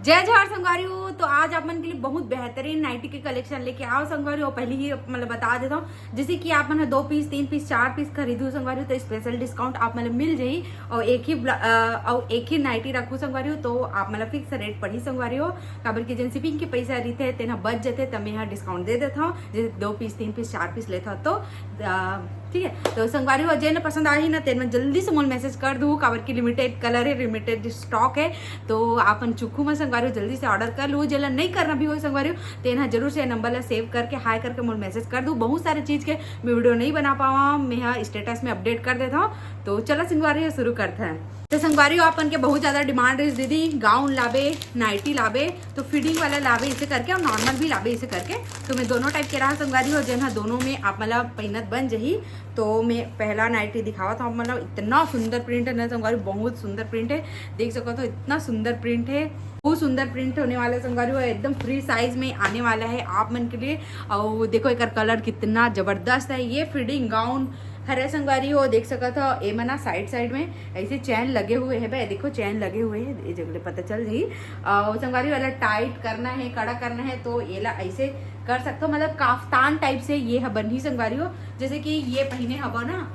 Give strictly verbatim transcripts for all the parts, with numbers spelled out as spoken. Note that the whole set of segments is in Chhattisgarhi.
जय जोहार संगवारी हो। तो आज आप मन के लिए बहुत बेहतरीन नाइटी के कलेक्शन लेके आए हों संगवारी हो। पहले ही मतलब बता देता हूँ, जैसे कि आप मन ह दो पीस, तीन पीस, चार पीस खरीदहू संगवारी हो, तो स्पेशल डिस्काउंट आप मन ल मिल जाही। और एक ही ब्ला-, अ, और एक ही नाइटी रखहू संगवारी हो, तो आप मन ल फिक्स रेट पड़ही संगवारी हो। काबर कि जेन शिपिंग के पैसा रहिथे, तेन ह बच जथे, त मैं ह डिस्काउंट दे देत हूँ। जैसे दो पीस, तीन पीस, चार पीस लेत हव तो, अ, ठीक है। तो संगवारी हो, जेन पसंद आही ना, तेन मन जल्दी से मोल मैसेज कर दू, काबर कि लिमिटेड कलर है, लिमिटेड स्टॉक है। तो आप मन चुकू मत संगवारी हो, जल्दी से ऑर्डर कर लू। जेला नहीं करना भी हो संगवारी हो, तेन ह जरूर से नंबर ला सेव करके, हाय करके मोल मैसेज कर दू। बहुत सारे चीज के मैं वीडियो नहीं बना पावा, मैं ह स्टेटस में अपडेट कर देता हूँ। तो चला संगवारी हो, शुरू करते हैं। तो संगवारी हो, आप मन के बहुत ज्यादा डिमांड रहिस, "दीदी गाउन लाबे, नाइटी लाबे, तो फीडिंग वाला लाबे इसे करके और नॉर्मल भी लाबे इसे करके।" तो मैं दोनों टाइप के रहा संगवारी हो, जेन ह दोनों में आप मन ला पहिनत बन जही। तो मैं पहला नाइटी दिखावत हूँ आप मन ला। इतना सुंदर प्रिंट है ना संगवारी, बहुत सुंदर प्रिंट है। देख सकत हो, इतना सुंदर प्रिंट है, बहुत सुंदर प्रिंट होने वाला है संगवारी हो। एकदम फ्री साइज में आने वाला है आप मन के लिए। और देखो, एकर कलर कितना जबरदस्त है। ये फीडिंग गाउन हरे संगवारी हो, देख सकत हो, एमा ना साइड साइड में ऐसे चैन लगे हुए है बे, देखो चैन लगे हुए है, ये जगह ले पता चल जाही। और संगवारी वाला टाइट करना है, कड़ा करना है, तो एला ऐसे कर सकत हो, मतलब काफ्तान टाइप से ये ह बनही संगवारी हो। जैसे कि ये पहिने हबो ना,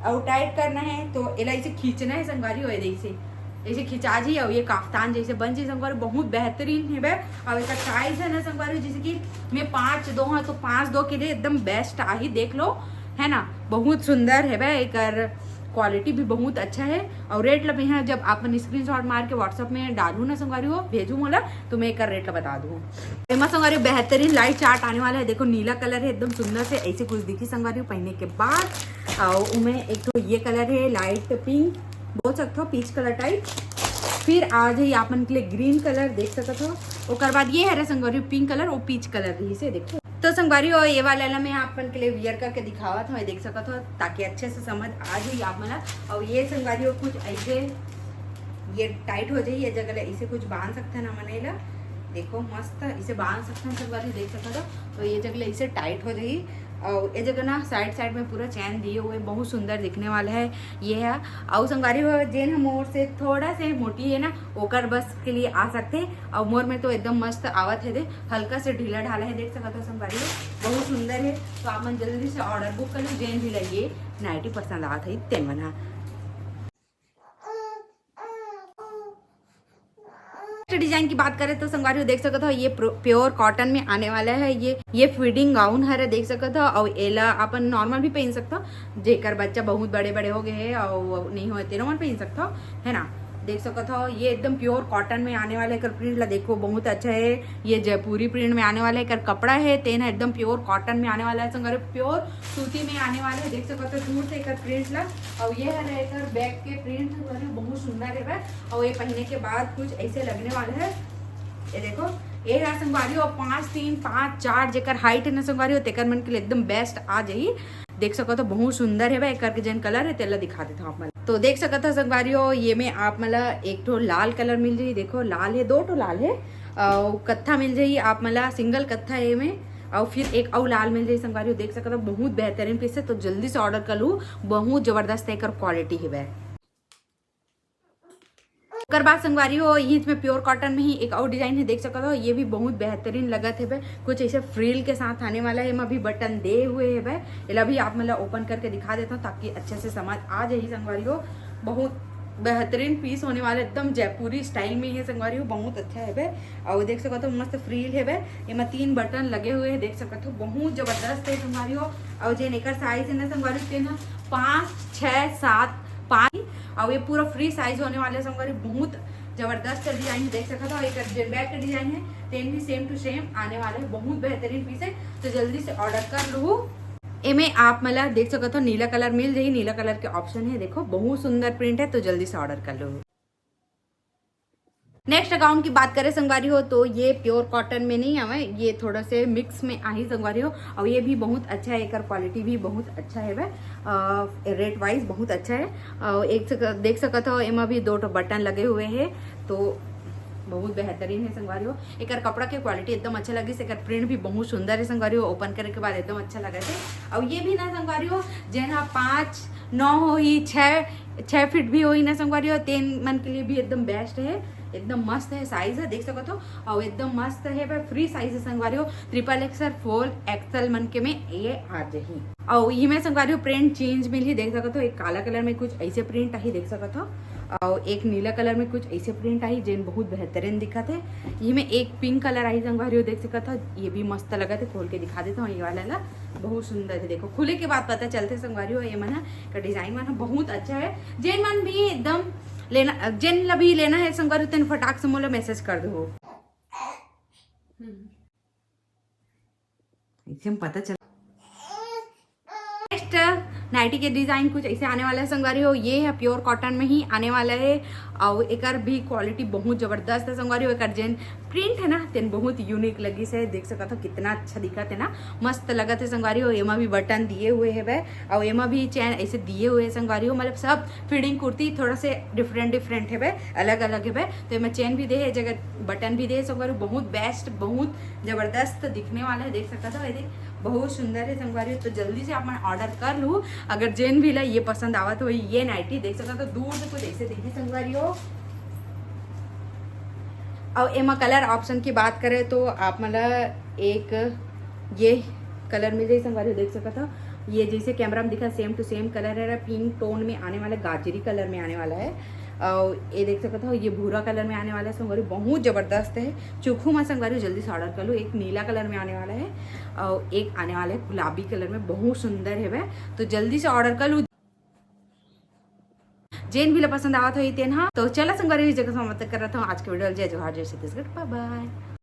और टाइट करना है तो एला ऐसे खींचना है संगवारी हो, ऐसे, ऐसे खिंचा जी। और ये काफ्तान जैसे बन जी संगवारी, बहुत बेहतरीन है बे। और इसका साइज है ना संगवारी, जैसे कि मैं पाँच दो हाँ, तो पाँच दो के लिए एकदम बेस्ट आही, देख लो, है ना, बहुत सुंदर है बे। एकर क्वालिटी भी बहुत अच्छा है। और रेट ला मैं ह जब आप मन स्क्रीनशॉट मार के WhatsApp में डालू ना संगवारी हो, भेजू मोला, तो मैं एकर रेट ला बता दूँ। एमा संगवारी बेहतरीन लाइट चार्ट आने वाला है। देखो, नीला कलर है, एकदम सुंदर से ऐसे कुछ दिखी संगवारी हो पहने के बाद। और उमे एक तो ये कलर है लाइट पिंक, बोल सकते हो पीच कलर टाइप। फिर आ जाही आप मन के लिए ग्रीन कलर, देख सकत हो। ओकर बाद ये हरे संगवारी पिंक कलर, वो पीच कलर रही से, देखो। तो संगवारी हो, ये वाला ला मैं आप मन के लिए वियर करके दिखावत हूँ, देख सकत हो, ताकि अच्छे से समझ आ जाही आप मन ला। और ये संगवारी हो कुछ ऐसे ये टाइट हो जाही, ये जगह ले इसे कुछ बांध सकते हैं ना मने ला। देखो मस्त इसे बांध सकते हैं संगवारी, देख सकते हो। तो ये जगह ले इसे टाइट हो जाही। और ये जगह ना साइड साइड में पूरा चैन दिए हुए, बहुत सुंदर दिखने वाला है ये है। और संगवारी हो, जेन ह मोर से थोड़ा से मोटी है ना, ओकर बस के लिए आ सकते हैं। और मोर में तो एकदम मस्त आवत है, दे हल्का से ढीला ढाला है, देख सकते हो संगवारी हो, बहुत सुंदर है। तो आप मन जल्दी से ऑर्डर बुक कर लो, जेन भी लगे नाइटी पसंद आवत है तेन मन ह। नेक्स्ट डिजाइन की बात करें तो संगवारी हो देख सकत हो, ये प्योर कॉटन में आने वाला है। ये ये फीडिंग गाउन हरे, देख सकत हो। और एला अपन नॉर्मल भी पहन सकत हो, जेकर बच्चा बहुत बड़े बड़े हो गए हैं और नहीं होए तेनो मन पहन सकत हो, है ना। देख सकत हो, ये एकदम प्योर कॉटन में आने वाला है। एकर प्रिंट ला देखो, बहुत अच्छा है। ये जयपुरी प्रिंट में आने वाला है। एकर कपड़ा है तेन एकदम प्योर कॉटन में आने वाला है संगवारी, प्योर सूती में आने वाला है। देख सकत हो दूर से एकर प्रिंट ला। और ये हरे एकर बैक के प्रिंट संगवारी बहुत सुंदर है। और ये पहनने के बाद कुछ ऐसे लगने वाला है। ये देखो, ये है संगवारी हो पाँच तीन, पाँच चार, जेकर हाइट है ना संगवारी हो, तेकर मन के लिए एकदम बेस्ट आ जाही। देख सकत हो बहुत सुंदर है बे। एकर के जेन कलर है तेला दिखा देता हूँ आप मन। तो देख सकत हो संगवारी हो, ये में आप मन ला एक ठो लाल कलर मिल जाही। देखो लाल है, दो ठो लाल है, और कत्था मिल जाही आप मन ला, सिंगल कत्था है ये में। और फिर एक और लाल मिल जाही संगवारी हो, देख सकत हो बहुत बेहतरीन पीस है। तो जल्दी से ऑर्डर कर लू, बहुत जबरदस्त एकर क्वालिटी है बे। ओकर बाद संगवारी हो, यही में प्योर कॉटन में ही एक और डिजाइन है, देख सकत हो, ये भी बहुत बेहतरीन लगत है बे। कुछ ऐसे फ्रिल के साथ आने वाला है, एमा भी बटन दे हुए है बे। एला भी आप मन ला ओपन करके दिखा देता हूँ ताकि अच्छे से समझ आ जाही संगवारी हो। बहुत बेहतरीन पीस होने वाला, एकदम जयपुरी स्टाइल में है संगवारी हो, बहुत अच्छा है बे। और देख सकत हो मस्त फ्रिल है बे, एमा तीन बटन लगे हुए हैं, देख सकत हो बहुत जबरदस्त है संगवारी हो। और जेन एकर साइज है ना संगवारी हो, तेन ह पाँच, छः, सात, पाँच। और ये पूरा फ्री साइज होने वाले संगवारी, बहुत जबरदस्त डिजाइन है, देख सकत हो। एकर जे बैक के डिजाइन है, तेन भी सेम टू सेम आने वाले हैं, बहुत बेहतरीन पीस है। तो जल्दी से ऑर्डर कर लू। एमे आप मन ला देख सकत हो नीला कलर मिल जाही, नीला कलर के ऑप्शन है, देखो बहुत सुंदर प्रिंट है, तो जल्दी से ऑर्डर कर लू। नेक्स्ट गाउन की बात करें संगवारी हो, तो ये प्योर कॉटन में नहीं आवे, ये थोड़ा से मिक्स में आही संगवारी हो। और ये भी बहुत अच्छा है, एकर क्वालिटी भी बहुत अच्छा है बे, रेट वाइज बहुत अच्छा है। और एक सक-, देख सकत हो, एमा भी दो ठो बटन लगे हुए हैं, तो बहुत बेहतरीन है संगवारी हो। एकर कपड़ा के क्वालिटी एकदम अच्छा लगिस, एकर प्रिंट भी बहुत सुंदर है संगवारी हो। ओपन करे के बाद एकदम अच्छा लगा थे। और ये भी ना संगवारी हो, जेन ह पाँच नौ होही, छः छः फीट भी होही ना संगवारी हो, तेन मन के लिए भी एकदम बेस्ट है। एकदम मस्त है, साइज है, देख सकत हो। अउ एकदम मस्त है, पर फ्री साइज है संगवारी हो, ट्रिपल एक्सएल, फोर एक्सएल मन के में ये आ जाही। अउ इमे संगवारी हो प्रिंट चेंज मिलही, देख सकत हो। एक काला कलर में कुछ ऐसे प्रिंट आही, देख सकत हो। अउ एक नीला कलर में कुछ ऐसे प्रिंट आही, जेन बहुत बेहतरीन दिखत है। इमे एक पिंक कलर आही संगवारी हो, देख सकत हो, ये भी मस्त लगत है। खोल के दिखा देता हूँ ये वाला ला, बहुत सुंदर है। देखो, खुले के बाद पता चलते संगवारी हो, ये मन ह का डिजाइन मन ह बहुत अच्छा है। जेन मन भी एकदम लेना, जेन ला भी लेना है संगवारी हो, तेन फटाक से मोला मैसेज कर दो। ऐसे हम पता चल। नेक्स्ट नाइटी के डिजाइन कुछ ऐसे आने वाला है संगवारी हो। ये है प्योर कॉटन में ही आने वाला है, और एकर भी क्वालिटी बहुत जबरदस्त है संगवारी हो। एकर जेन प्रिंट है ना, तेन बहुत यूनिक लगिस है। देख सकत हो कितना अच्छा दिखत है ना, मस्त लगत है संगवारी हो। एमा भी बटन दिए हुए हेबे, और एमा भी चेन ऐसे दिए हुए है संगवारी हो। मतलब सब फीडिंग कुर्ती थोड़ा से डिफरेंट डिफरेंट हेबे, अलग अलग हेबे। तो एमा चेन भी दे है, जगह बटन भी दे है संगवारी हो। बहुत बेस्ट, बहुत जबरदस्त दिखने वाला है, देख सकत हो। ये देख, बहुत सुंदर है संगवारी हो। तो जल्दी से आप मन ऑर्डर कर लू, अगर जेन भी ला ये पसंद आवत हो। ये नाइटी देख सकत हो, दूर से कुछ ऐसे दिखी संगवारी हो। और एमा कलर ऑप्शन की बात करें तो आप मन ला एक ये कलर मिल जाही संगवारी हो, देख सकत हो। ये जैसे कैमरा में दिखा, सेम टू सेम कलर है, पिंक टोन में आने वाला, गाजरी कलर में आने वाला है। और ये देख सकत हो, ये भूरा कलर में आने वाला है संगवारी, बहुत जबरदस्त है। चुखू मा संगवारी हो, जल्दी से ऑर्डर कर लो। एक नीला कलर में आने वाला है और एक आने वाला है गुलाबी कलर में, बहुत सुंदर है वह। तो जल्दी से ऑर्डर कर लो। जेन भी ला पसंद आवत होही तेन हा। तो चला संगवारी हो, इस जगह समाप्त करत हूँ आज के वीडियो। जय जोहार, जय छत्तीसगढ़, बाय बाय।